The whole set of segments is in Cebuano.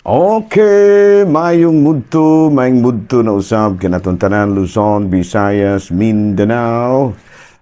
Okay, mayong mudto na usab kanatong tanan, Luzon, Visayas, Mindanao.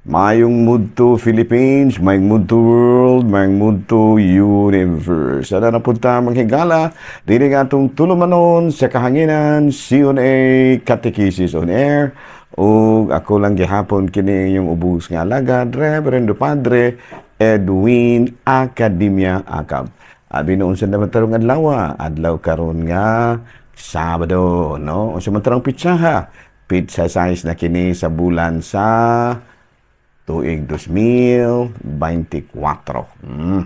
Mayong mudto Philippines, mayong mudto world, mayong mudto universe. Sana napunta mga higala, dili nga atong tulumanon sa kahanginan, CNA Catechesis on Air. O ako lang gihapon kini yung ubos nga alagad, Reverendo Padre Edwin Academia Acab. Abi noon sa naman tarong adlaw, adlaw karon nga Sabado, no? Unsa man tarong pitsaha? Pitsa 6 na kini sa bulan sa tuig 2024.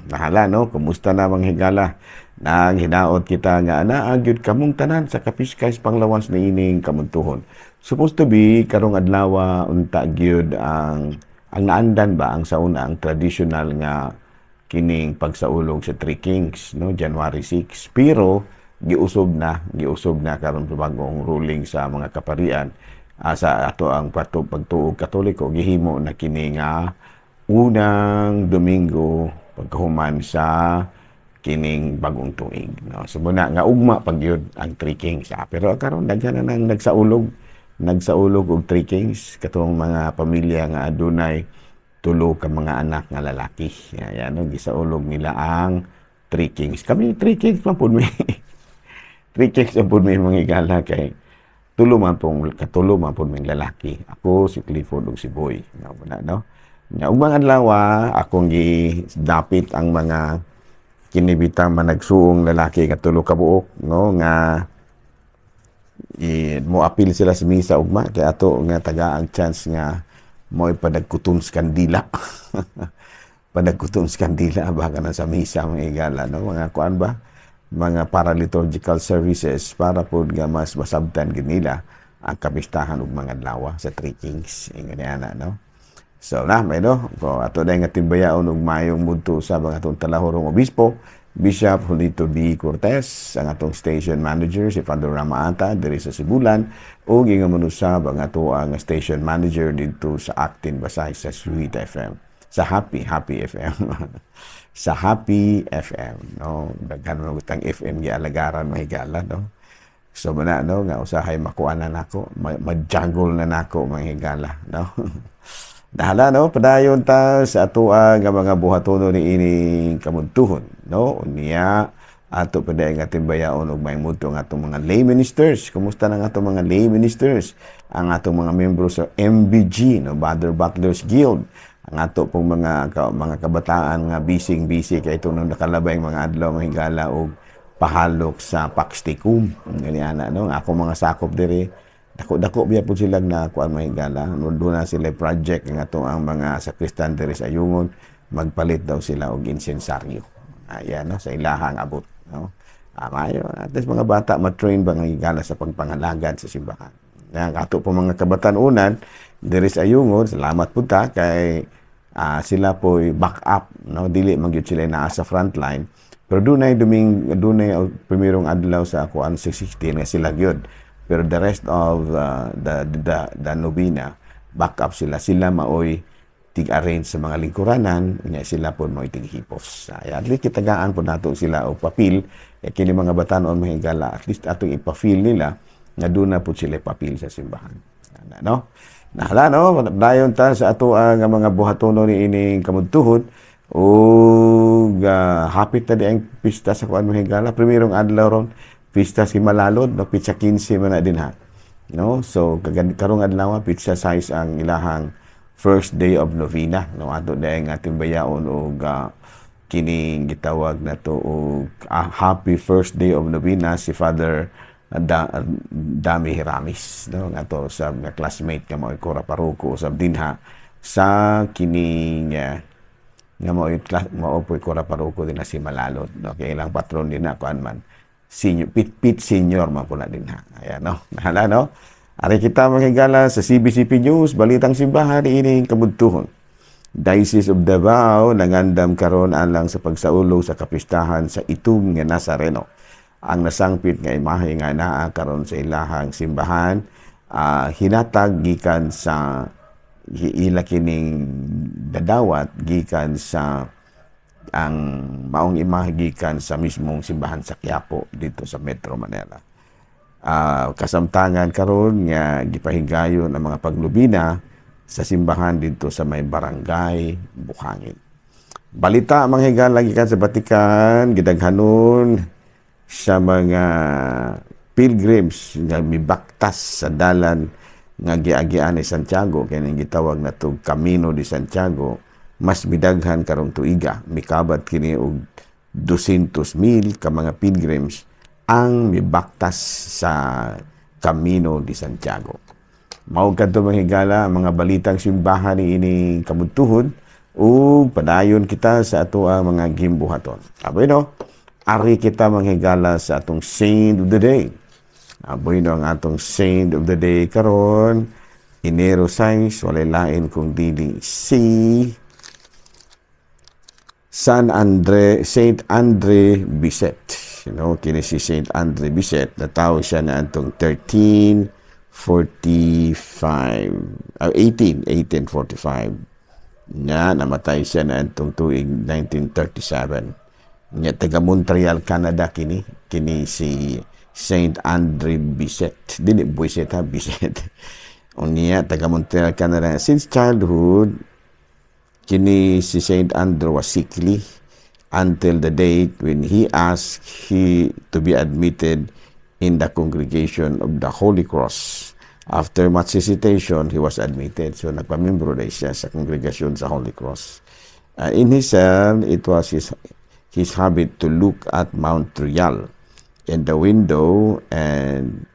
Nahala, no? Kumusta na, mga higala? Nang hinaot kita nga anaa gyud kamong tanan sa kapiskay panglawas na ining kamuntuhon. Supposed to be karong adlaw unta gyud ang naandan ba ang sa una, ang traditional nga kining pagsaulog sa Three Kings, no, January 6, pero giusob na karon sa bagong ruling sa mga kaparian, sa ato ang pagtuo Katoliko, gihimo na kini nga unang Domingo pagkahuman sa kining bagong tuig, no? So muna nga ugma pag yun ang Three Kings, ah. Pero karon daghan na nang nagsaulog og Three Kings, katong mga pamilya nga adunay tulo ka mga anak nga lalaki. Yan, no, gisaulog nila ang Three Kings. Kami, Three Kings man pud mi. Three Kings man pud mi, mga higala, kay tulo man pong katulo man pud ming lalaki. Ako, si Clifford ug si Boy. No, na, no? Nya ugmang adlaw akong gidapit ang mga kinibitang managsuong lalaki nga tulo ka buok, no, nga mo apil sila sa misa ugma kay ato nga taga ang chance nga mo ipadagkuton sa kandila. Padagkuton sa kandila ba kana sa misa, mga higala, no? Mga kuan ba, mga paraliturgical services, para pod nga mas masabtan gid nila ang kapistahan ug mga adlaw sa Three Kings, ingon ni ana, no? So na may no ko ato dai nga timbayaon og mayong mudto sa mga atong talahurong obispo, Bishop Julito B. Cortez, ang atong station manager si Father Ramaata diri sa Sibulan, ug ingon man usab ang ato ang station manager didto sa Actin Basay sa Sweet FM, sa Happy Happy FM, sa Happy FM, no? Daghan man gutang FM gialagaran, mahigala, no? So muna, no, nga usahay makuha na nako, ma-juggle na nako, mga higala, no? Dahala, no, padayon ta sa atoa nga mga buhatono ni ining kamuntuhon, no? Unya ato pa nga timbayaon og may mudto ang atong mga lay ministers. Kumusta na ang atong mga lay ministers? Ang atong mga membro sa MBG, no, Mother Butlers Guild. Ang ato pong mga kabataan nga busy-busy kay itong nung nakalabay mga adlaw, mga higala, og pahalok sa Pax Tecum. Ngani ana, no, ang akong mga sakop diri, dako-dako biya po sila na kuan, mga higala. Doon na sila project nga ato ang mga sakristan diri sa Ayungon, magpalit daw sila og insensaryo. Ayan, no, sa ilahang abot, no? Ah, maayo at least mga bata ma-train ba nga higala sa pagpangalagad sa simbahan. Yan, ato po mga kabatan-unan diri sa Ayungon, salamat po ta kay sila po'y back up, no? Dili man gyud sila naa sa frontline. Pero dunay primerong adlaw sa kuan 616 nga sila gyud. Pero the rest of the novena, back up sila. Sila maoy tig-arrange sa mga lingkuranan, unya sila po maoy tig-hipos. Ay, at least kitagaan po nato sila og papel, kay kini mga batanon, mga higala, at least atong ipa-feel nila nga doon na po sila papel sa simbahan. Ana, no? Nahala, no? Dayon ta sa ato ang mga buhatono ni ining kamudtuhon ug hapit na di ang pista sa kuan, mga higala. Primerong adlaw ron, pista si Malalod, no, pitsa 15 man na din ha. No? So karong adlaw pitsa 6 ang ilahang first day of novena, no? Ato dahil nga timbayaon og kining gitawag na to og happy first day of novena si Father Dami Hiramis, no, nga to sa nga classmate nga mao kura paroko usab dinha sa kining nga mao po'y kura paroko din na si Malalod, no? Kay ilang patron din na kuan man, senior pit pit senior man po na din ha. Ayan, no? Nahala, no? Ari kita, mga higala, sa CBCP News, Balitang Simbahan ining kabudtuhon. Diocese of Davao nangandam karon alang sa pagsaulog sa kapistahan sa Itum nga Nazareno. Ang nasangpit nga imahe nga naa karon sa ilahang simbahan, hinatag gikan sa ila kining dadawat gikan sa Ang maong imahe gikan sa mismong simbahan sa Quiapo dito sa Metro Manila. Kasamtangan karon nga gipahigayon ang mga paglubina sa simbahan dito sa may Barangay Buhangin. Balita, mga higala, gikan sa Vatican, gidaghanon sa mga pilgrims nga mibaktas sa dalan nga giagian ni Santiago, kining gitawag nato Camino de Santiago, mas midaghan karong tuiga. Mikabat kini og 200,000 ka mga pilgrims ang mibaktas sa Camino de Santiago. Mao kadto, mga higala, ang mga balitang simbahan ni ini kabuntuhon ug padayon kita sa ato ang mga gimbuhaton. Aboy no, ari kita, mga higala, sa atong saint of the day. Aboy no, ang atong saint of the day karon Enero 6, walay lain kung dili si San Andre, Saint Andre Bessette. Kini si Saint Andre Bessette, natawo siya na antong 1345, 18, 1845. Nga, namatay siya na antong tuig 1937. Nga, taga Montreal, Canada kini. Kini si Saint Andre Bessette. Dili Buiset ha, Bessette. Unya, taga Montreal, Canada. Since childhood, kini si Saint Andrew was sickly until the date when he asked he to be admitted in the Congregation of the Holy Cross. After much hesitation, he was admitted. So nagpamimbro na siya sa kongregasyon sa Holy Cross. In his cell, it was his habit to look at Mount Royal in the window and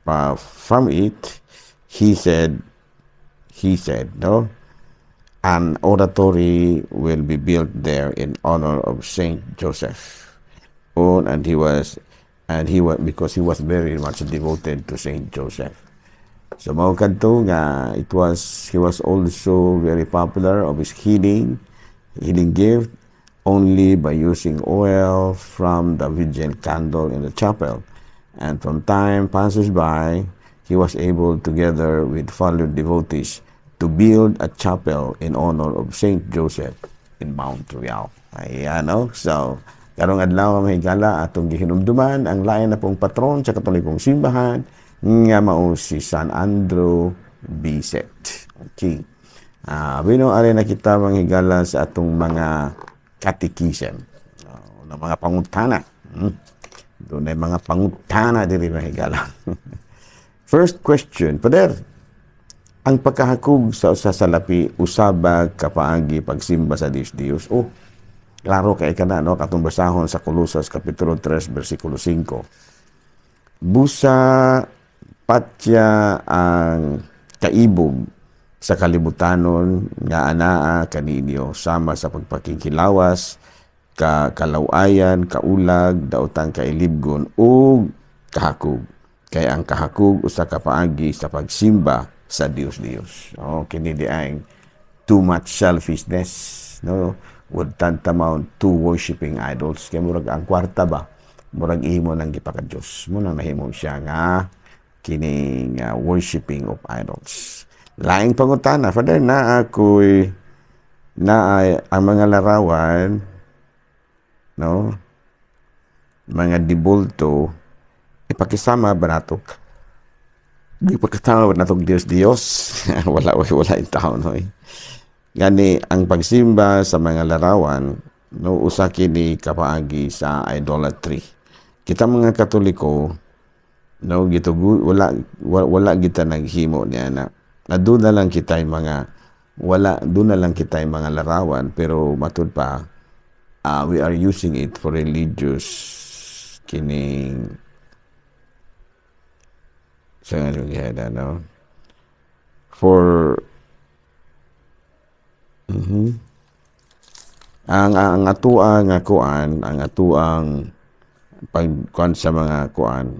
from it, he said, no, "An oratory will be built there in honor of Saint Joseph." Oh, and he was, because he was very much devoted to Saint Joseph. So mao kadto nga it was he was also very popular of his healing gift only by using oil from the vigil candle in the chapel. And from time passes by, he was able, together with fellow devotees, to build a chapel in honor of Saint Joseph in Mount Royal. Ayan, no? So, karong adlaw, mga higala, atong gihinumduman ang lain na pong patron sa Katolikong Simbahan nga mao si San Andrew Bessette. Okay. Bueno, ari na kita, mga higala, sa atong mga catechism. Na mga pangutana. Doon ay mga pangutana diri, mga higala. First question, Pader, ang pagkahakog sa usa salapi usaba kapaagi pagsimba sa Dios Dios? Oh, klaro kay kana, no, katong basahon sa Colosas kapitulo 3 bersikulo 5. Busa patya ang kaibog sa kalibutanon nga anaa kaninyo sama sa pagpakighilawas, ka kalawayan, kaulag, daotang kailibgon ug kahakog. Kay ang kahakog usa ka paagi sa pagsimba sa Dios Dios. Oh, kini di ang too much selfishness, no, would tantamount to worshiping idols. Kay murag ang kwarta ba, murag imo nang gipaka-Dios. Mo nang nahimo siya nga kining worshiping of idols. Laing pangutana, Father, na ako'y na ang mga larawan, no, mga dibulto, ipakisama ba nato? Ipakisama ba nato Dios Dios? Wala, wala yung tao, no, eh. Gani ang pagsimba sa mga larawan, no, usa kini kapaagi sa idolatry. Kita mga Katoliko, no, gitugu wala wala, wala kita naghimo niya na na doon na lang kita mga wala doon na lang kita mga larawan, pero matud pa we are using it for religious kining sa nga gihada, no, for ang atua nga kuan, ang atuang pagkuan sa mga kuan,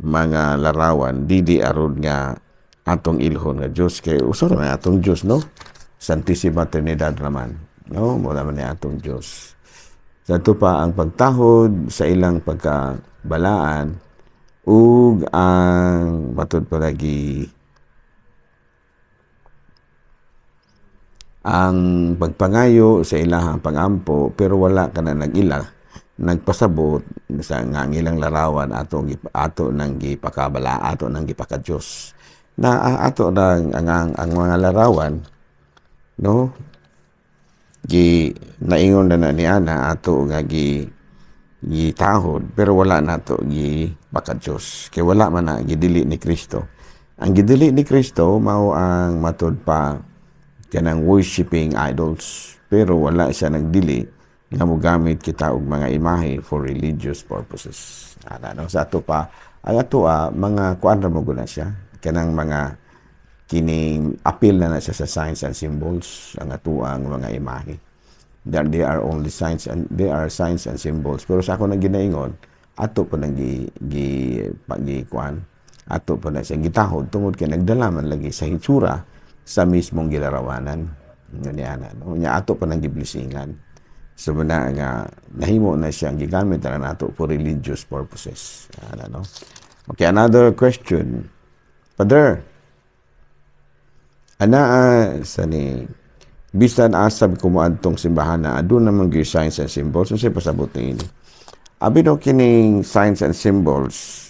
mga larawan, dili aron nga atong ilhon nga Dios, kay uso ra atong Dios, no, Santissima Trinidad raman, no, mo naman ni atong Dios. Sa ato pa ang pagtahod sa ilang pagkabalaan ug ang matud palagi Ang pagpangayo sa ilahang pangampo, pero wala ka na nag-ila nagpasabot sa nga ang ilang larawan ato ato nang gipakabala, ato nang gipakadiyos na ang ato nang ang mga larawan, no? Gi naingon na na ni ana ato nga gi gitahod, pero wala nato gi pakadiyos kay wala man na gidili ni Kristo. Ang gidili ni Kristo mao ang matud pa kanang worshiping idols, pero wala siya nagdili nga mogamit kita og mga imahe for religious purposes ana, no? Sa ato pa, ang ato mga kuan ra mo guna siya, kanang mga kining appeal na na siya sa signs and symbols ang atuang mga imahe, that they are only signs and they are signs and symbols. Pero sa ako nang ginaingon, ato pa nang gi gi pagi kuan, ato pa na siya gitahod tungod kay nagdala man lagi sa hitsura sa mismong gilarawanan ni ana, no? Nya ato pa nang giblisingan. So muna nga nahimo na siya gigamit na nato for religious purposes ana, no? Okay, another question. Father, anaa sa ni bisan asa ko moadtong simbahan na aduna man gyud signs and symbols, unsay pasabot niini? Abi no, kining signs and symbols,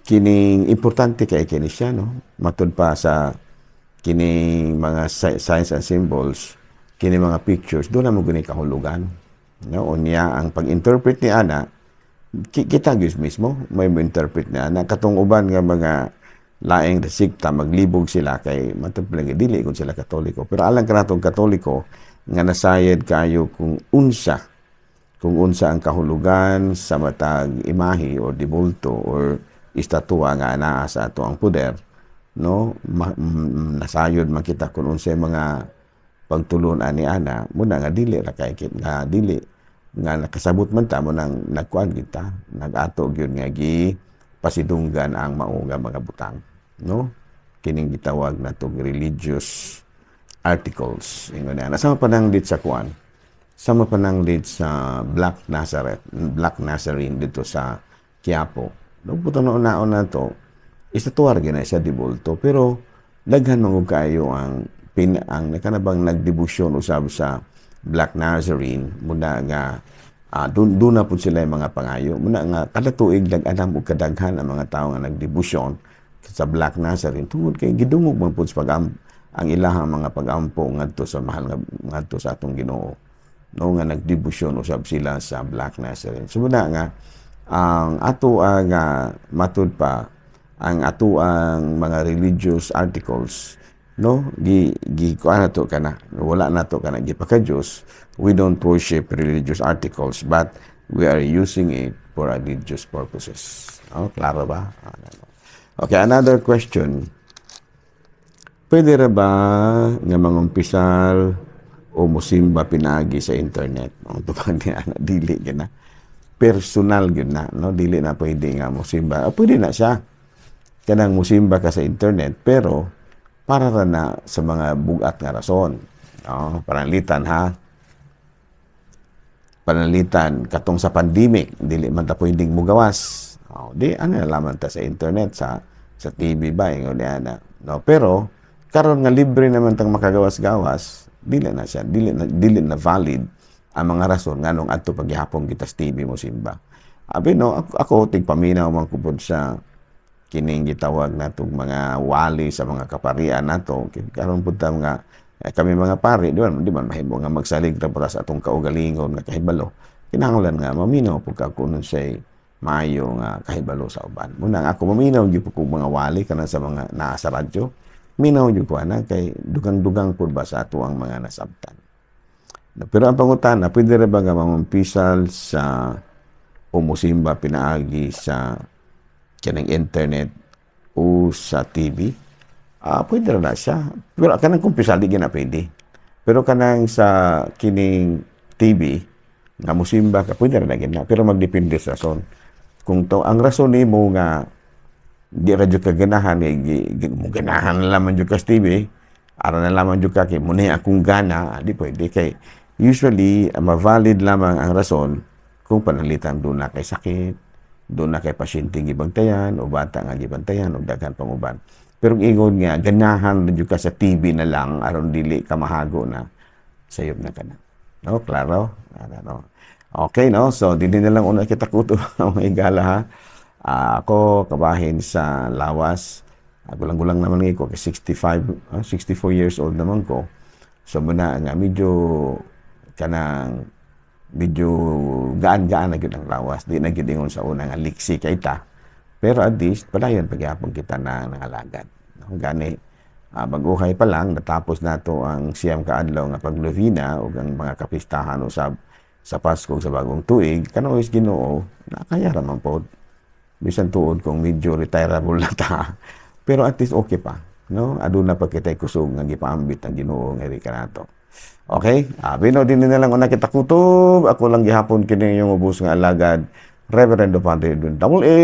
kining importante kay kini siya, no? Matud pa sa kining mga signs and symbols, kini mga pictures, duna man guni kahulugan, no? Unya ang pag-interpret ni ana, kita gyud mismo may mo-interpret ni ana. Katong uban nga mga laing sekta, maglibog sila kay matud pa lagi dili kung sila Katoliko. Pero alang kanatong Katoliko nga nasayod kayo kung unsa ang kahulugan sa matag imahe or dibulto or estatwa nga anaa sa ato ang poder, no? Nasayod man kita kung unsay mga pagtulon-an ni ana muna nga dili ra kay nga dili nga nakasabot man ta mo nang nagkuan kita, nag-ato gyud nga gi pasidunggan ang mao nga mga butang, no? Kining gitawag natong religious articles, ingon na. Sama pa nang dit sa kuan, sama pa nang dit sa Black Nazareth, Black Nazarene dito sa Quiapo, no? Puto noon na to, istatuar gyud na siya dibulto, pero daghan man kaayo ang pin ang nakanabang nagdebosyon usab sa Black Nazarene muna nga dun, dun na pud sila yung mga pangayo muna nga kada tuig nag-anam og kadaghan ang mga tawo nga nagdebosyon sa Black Nazarene tungod kay gidungog man pud sa pag ang ilahang mga pagampo ngadto sa mahal nga ngadto sa atong Ginoo, no? Nga nagdebosyon usab sila sa Black Nazarene. So muna nga ang ato ang matud pa ang ato ang mga religious articles, no? Gi gi kuan na to kana, wala na to kana gipaka-Diyos. We don't worship religious articles, but we are using it for religious purposes. Oh, klaro ba? Okay, another question. Pwede ra ba nga mangumpisal o musimba pinaagi sa internet? Ang tubag ni ana, dili gyud na. Personal gyud na, no? Dili na pwede nga musimba. O, pwede na siya. Kanang musimba ka sa internet, pero para ra na sa mga bugat nga rason. No? Pananglitan ha. Pananglitan katong sa pandemic, dili man ta pwedeng mugawas. Oh, di ano na lamang ta sa internet, sa TV ba ingon niya na. No, pero karon nga libre naman tang makagawas-gawas, dili na siya, dili na valid ang mga rason nganong adto paghihapon kita sa TV mo simba. Abi no, ako tigpaminaw man ko pud sa kining gitawag natong mga wali sa mga kaparian nato. Karon pud ta mga kami mga pari, di man mahimo nga magsalig ra para sa atong kaugalingon nga kahibalo. Kinahanglan nga maminaw pud ka kung unsay maayo nga kahibalo sa uban. Muna ako maminaw gyud pud kog mga wali kana sa mga naa sa radyo. Minaw gyud ko ana kay dugang-dugang pud ba sa ato ang mga nasabtan. Pero ang pangutana, pwede ra ba nga mamumpisal sa o musimba pinaagi sa kanang internet o sa TV? Ah, pwede ra na siya. Pero kanang kumpisal, di gyud na pwede. Pero kanang sa kining TV nga musimba ka, pwede ra na gyud na. Pero magdepende sa rason. Kung to ang rason nimo nga di ra jud ka ganahan, kay mo ganahan na lamang jud ka sa TV, ara na lamang jud ka kay mo na akong gana, di pwede kay usually ma-valid lamang ang rason kung pananglitan duna kay sakit, duna kay pasyente gibantayan o bata nga gibantayan o daghan pang uban. Pero ingon nga ganahan na jud ka sa TV na lang aron dili ka mahago na, sayop na ka na. No, klaro? Ano? Okay, no? So, dili na lang una kita kutob, mga higala, ha. Ako, kabahin sa lawas, gulang-gulang naman ko, kay 65, 64 years old naman ko. So, muna nga, medyo, kanang, medyo gaan-gaan na gyud ang lawas. Di na gyud ingon sa una nga liksi kay ta. Pero at least, padayon pagyapon kita na nangalagad. No? Gani, baguhay pa lang, natapos nato ang 9 ka adlaw nga pagnovena o ang mga kapistahan usab sa Pasko ug sa Bagong Tuig, kanuoy sa Ginoo, nakaya ra man pod. Bisan tuod kung medyo retireable na ta. Pero at least okay pa. No? Aduna pa kita'y kusog nga gipaambit ang Ginoo nga iri kanato. Okay? Bino din na lang una kita kutob. Ako lang gihapon kini yung ubos nga alagad. Reverendo Padre Edwin Double A.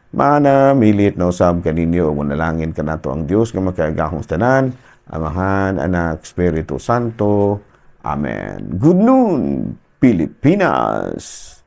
Mana milit na usab kaninyo ug manalangin kanato ang Dios nga makaagahong tanan. Amahan, Anak, Espiritu Santo. Amen. Good noon, Pilipinas.